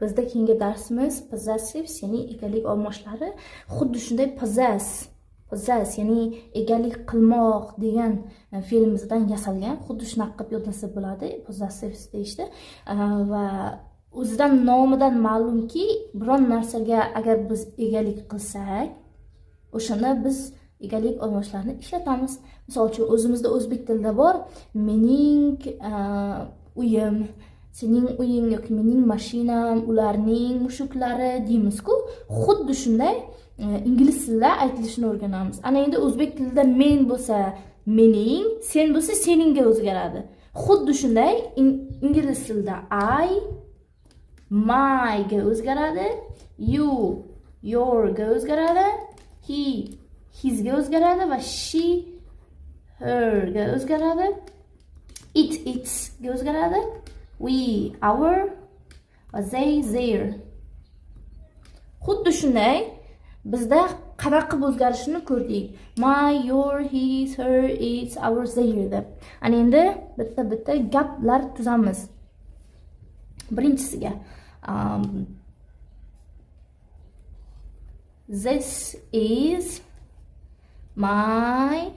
Bizda keyingi darsimiz possessives, ya'ni egalik olmoshlari. Xuddi shunday possess, possess, ya'ni egalik qilmoq degan fe'limizdan yasalgan. Xuddi shunaqa qilib yodlasa bo'ladi, possessives deyishdi. Va o'zidan, nomidan ma'lumki, biron narsaga agar biz egalik qilsak, o'shanda biz egalik olmoshlarini ishlatamiz. Misol uchun, o'zimizda o'zbek tilida bor: mening uyim, sening uying yoki mening mashinam, ularning mushuklari deymiz-ku. Xuddi shunday ingliz tilida aytilishini o'rganamiz. Ana endi o'zbek tilida men bo'lsa mening, sen bo'lsa seningga o'zgaradi. Xuddi shunday ingliz tilida I my ga o'zgaradi, you your ga o'zgaradi, he his ga o'zgaradi va she her ga o'zgaradi, it its ga o'zgaradi, we our va they their. Xuddi shunday bizda qanaqa qilib o'zgarishini ko'rdik: my, your, his, her, its, our, their deb. Ana endi bitta bitta gaplar tuzamiz. Birinchisiga this is my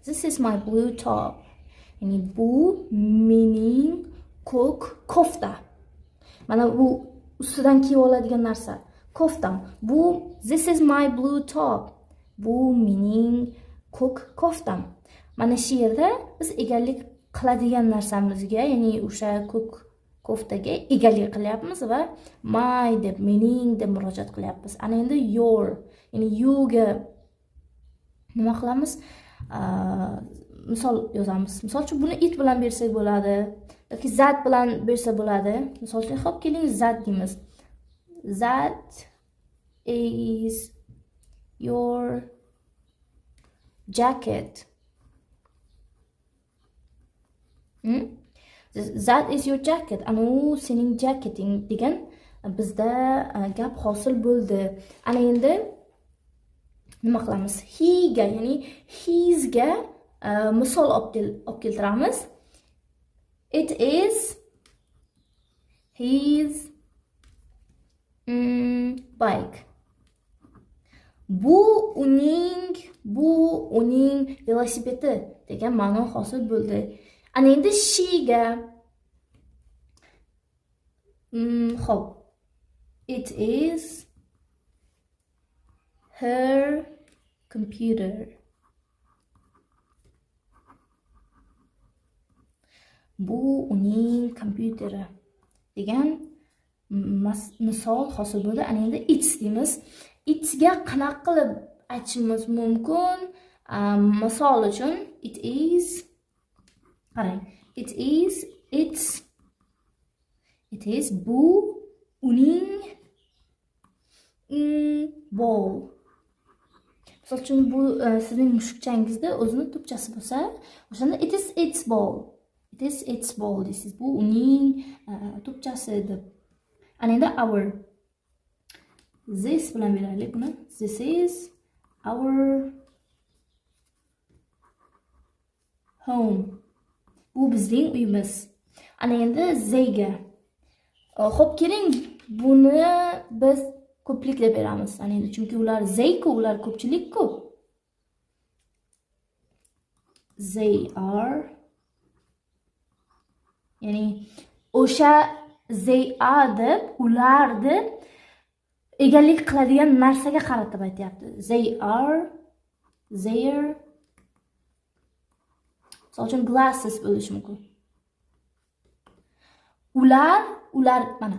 this is my blue top, ya'ni bu mening ko'k kofta. Mana bu ustidan kiyib oladigan narsa, koftam bu. This is my blue top, bu mening ko'k koftam. Mana shu yerda biz egalik qiladigan narsamizga, ya'ni o'sha ko'k koftaga egalik qilyapmiz va my deb, mening deb murojaat qilyapmiz. Ana endi your, ya'ni youga nima qilamiz? Misol yozamiz. Misol uchun, buni it bilan bersak bo'ladi yoki that bilan bersa bo'ladi. Misol uchun, ho'p, keling, that deymiz. That is your jacket. That is your jacket, ana u sening jaketing degan bizda gap hosil bo'ldi. Ana endi nima qilamiz? He ga, ya'ni hisga misol olib keltiramiz. It is his bike, bu uning velosipedi degan ma'no hosil bo'ldi. Ana endi shega ho'p, it is her computer, bu uning kompyuteri degan misol hosil bo'ldi. Ana endi its deymiz. Itsga qanaqa qilib aytishimiz mumkin? Misol uchun, it is, qarang, it is its, it is, bu uning ball. Misol uchun, bu sizning mushukchangizda o'zini to'pchasi bo'lsa, o'shanda it is its ball, it is its ball deysiz, bu uning to'pchasi deb. Ana endi our, this bilan beraylik buni. This is our home, bu bizning uyimiz. Ana endi theyga, ho'p, keling, buni biz ko'plikda beramiz. Ana endi chunki ular they-ku, ular ko'pchilik-ku. They are, ya'ni o'sha they are deb, ular deb egalik qiladigan narsaga qaratib aytyapti. They are their, misol uchun, glasses bo'lishi mumkin. Ular, mana,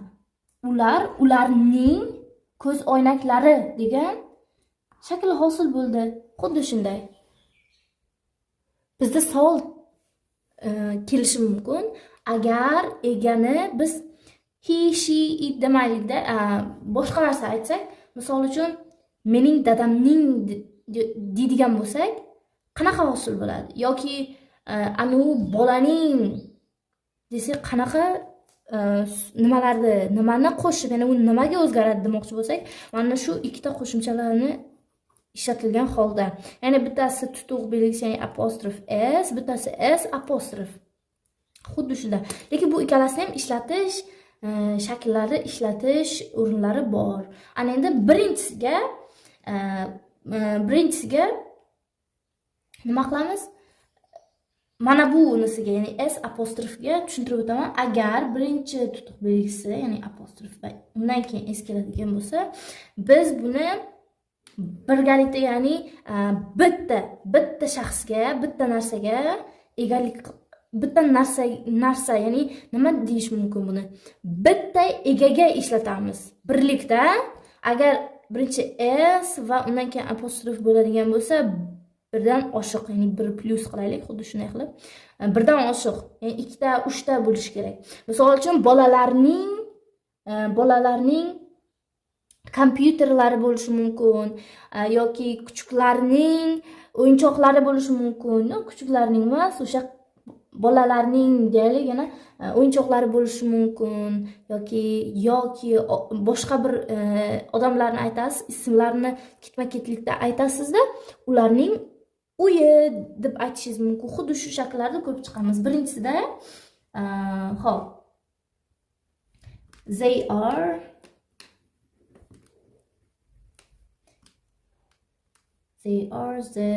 ular ularning ko'z oynaklari degan shakl hosil bo'ldi. Xuddi shunday bizda savol kelishi mumkin: agar egani biz he, she, it demaylikda, boshqa narsa aytsak, misol uchun, mening dadamning deydigan bo'lsak, qanaqa hosil bo'ladi? Yoki anavi bolaning desak, qanaqa nimalarni, nimani qo'shib, ya'ni u nimaga o'zgaradi demoqchi bo'lsak, mana shu ikkita qo'shimchalarni ishlatilgan holda. Ya'ni bittasi tutuq belgisi, ya'ni apostrof s, bittasi s apostrof. Xuddi shunda. Lekin bu ikkalasini ham ishlatish shakllari, ishlatish o'rinlari bor. Ana endi birinchisiga nima qilamiz? Mana bu unisiga, ya'ni s apostrofga tushuntirib o'taman. Agar birinchi tutuq belgisi, ya'ni apostrof va undan keyin s keladigan bo'lsa, biz buni birgalikda, ya'ni bitta shaxsga, bitta narsaga egalik, bitta narsa, ya'ni nima deyish mumkin buni? Bitta egaga ishlatamiz. Birlikda agar birinchi s va undan keyin apostrof bo'ladigan bo'lsa, birdan oshiq, ya'ni bir plyus qilaylik, xuddi shunday qilib. Birdan oshiq, ya'ni ikkita, uchta bo'lishi kerak. Misol uchun bolalarning kompyuterlari bo'lishi mumkin, yoki kuchuklarning o'yinchoqlari bo'lishi mumkin. Kuchuklarning emas, o'sha bolalarning deylik, yana o'yinchoqlari bo'lishi mumkin, yoki boshqa bir odamlarni aytasiz, ismlarini ketma-ketlikda aytasizda, ularning uyi deb aytishingiz mumkin. Xuddi shu shakllarda ko'rib chiqamiz. Birinchisida, xo'p, they are the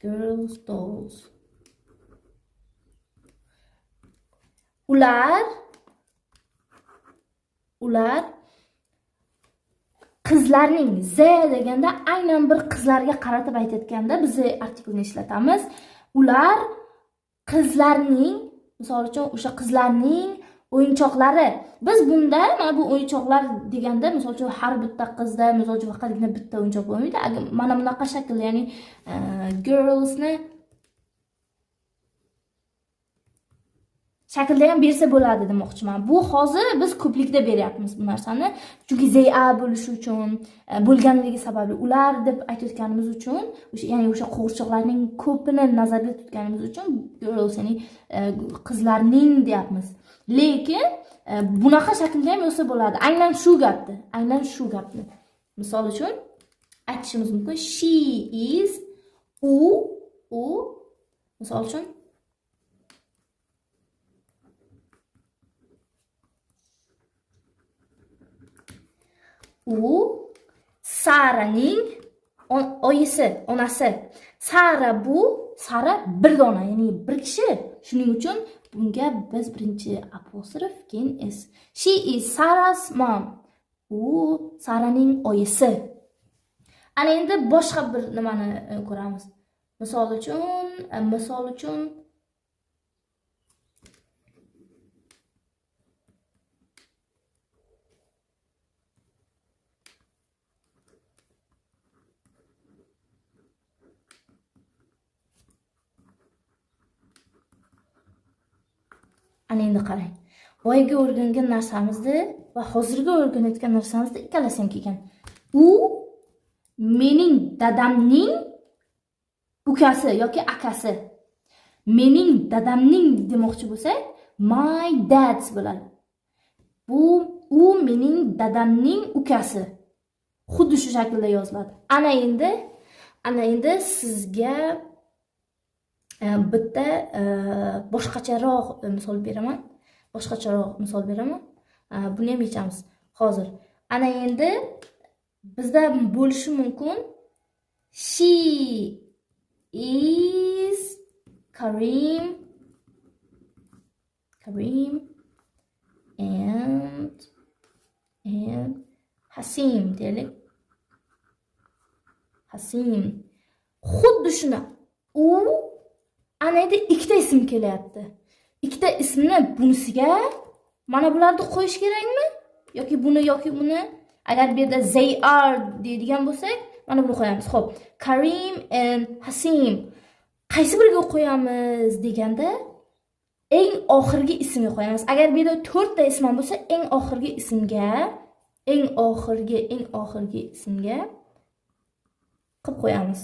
girls dolls. Ular qizlarning, z deganda aynan bir qizlarga qaratib aytayotganda biz artiklni ishlatamiz. Ular qizlarning, misol uchun o'sha qizlarning o'yinchoqlari. Biz bunda mana bu o'yinchoqlar deganda, misol uchun har bitta qizda, misol uchun faqatgina bitta o'yinchoq bo'lmaydi. Agar mana bunaqa shaklda, ya'ni girlsni shaklda ham bersa bo'ladi demoqchiman. Bu hozir biz ko'plikda beryapmiz bu narsani. Chunki they are bo'lishi uchun, bo'lganligi sababli ular deb aytayotganimiz uchun, o'sha, ya'ni o'sha qo'g'irchoqlarning ko'pini nazarda tutganimiz uchun girls, ya'ni qizlarning deyapmiz. Lekin bunaqa shaklda ham yozsa bo'ladi. Aynan shu gapni, aynan shu gapni. Misol uchun aytishimiz mumkin she is, u misol uchun u Saraning oyisi, onasi. Sara bu, Sara bir dona, ya'ni bir kishi. Shuning uchun bunga biz birinchi apostrof, keyin s. She is Sarah's mom. U Saraning oyisi. Ana endi boshqa bir nimani ko'ramiz. Misol uchun ana endi qarang. Boyagi o'rgangan narsamizni va hozirgi o'rganayotgan narsamizni ikkalasi ham kelgan. U mening dadamning ukasi yoki akasi. Mening dadamning demoqchi bo'lsak, my dad's bo'ladi. Bu u mening dadamning ukasi. Xuddi shu shaklda yoziladi. Ana endi sizga bitta boshqacharoq misol beraman. Buni ham yechamiz hozir. Ana endi bizda bo'lishi mumkin she is Karim and Hasim deylik. Hasim. Xuddi shuni. U ana endi ikkita ism kelyapti. Ikkita ismni bunisiga mana bularni qo'yish kerakmi? Yoki buni yoki buni? Agar bu yerda they are deydigan bo'lsak, mana buni qo'yamiz. Xo'p, Karim and Hasim. Qaysi biriga qo'yamiz deganda eng oxirgi ismga qo'yamiz. Agar bu yerda 4 ta ism ham bo'lsa, eng oxirgi ismga, eng oxirgi ismga qilib qo'yamiz.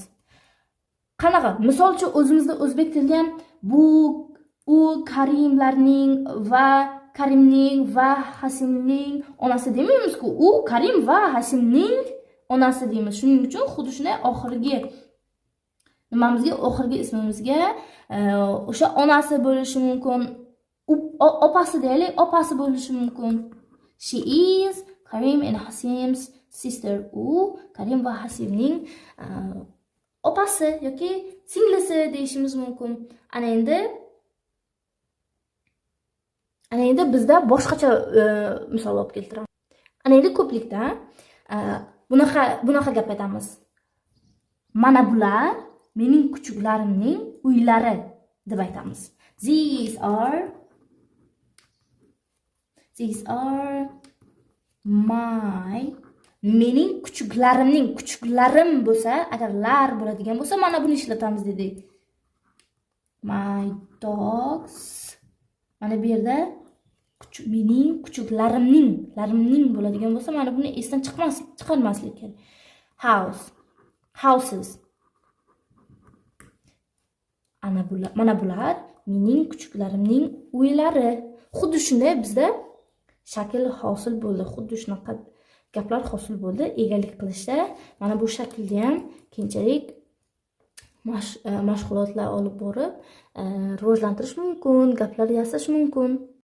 Qanaqa? Misol uchun o'zimizda o'zbek tilida ham bu u Karimlarning va Karimning va Hasimning onasi demaymizku, u Karim va Hasimning onasi deymiz. Shuning uchun xuddi shunday oxirgi nimamizga, oxirgi ismimizga o'sha onasi bo'lishi mumkin, opasi deylik, opasi bo'lishi mumkin. She is Karim and Hasim's sister. U Karim va Hasimning opasi yoki singlisi deyishimiz mumkin. Ana endi bizda boshqacha misol olib keltiraman. Ana endi ko'plikda bunaqa gap aytamiz: "Mana bular mening kuchuklarimning uylari", deb aytamiz. These are my, mening kuchuklarimning, kuchuklarim bo'lsa agar, lar bo'ladigan bo'lsa, mana buni ishlatamiz dedik. My dogs. Mana bu yerda mening kuchuklarimning, larimning bo'ladigan bo'lsa, mana buni esdan chiqarmaslik kerak. House, houses. Ana bular, mana bular mening kuchuklarimning uylari. Xuddi shunday bizda shakl hosil bo'ldi, xuddi shunaqa gaplar hosil bo'ldi egalik qilishda. Mana bu shaklda ham keyinchalik mashg'ulotlar olib borib, rivojlantirish mumkin, gaplar yasash mumkin.